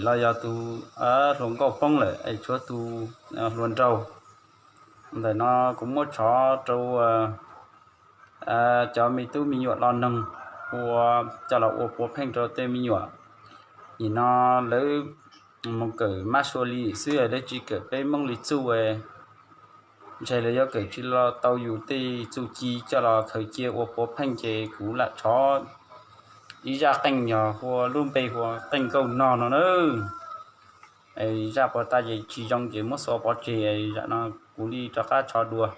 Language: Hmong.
los yog tus hluas nkauj poob lawm es tshuav tus hluas nraug. Ntawm no kuv muab tshov rau cov me tub me nyuam los noog, ua, coj los ua puav pheej rau tej me nyuam. Nim no lawv mus kawm mab sua li xwb, lawv tsis kawm peb Hmoob li txuj. Ntshe lawv yuav kawm tsis los tau yus tej txuj ci coj los khaws cia ua puav pheej, ces kuv lam tshov ib zaj qeej yog hu ua lub npe hu ua qeej nkauj nog no na. Zaj puas tau ces tsis zoo ces muab xuav pov tseg, zam no kuv li rov qab tshov dua.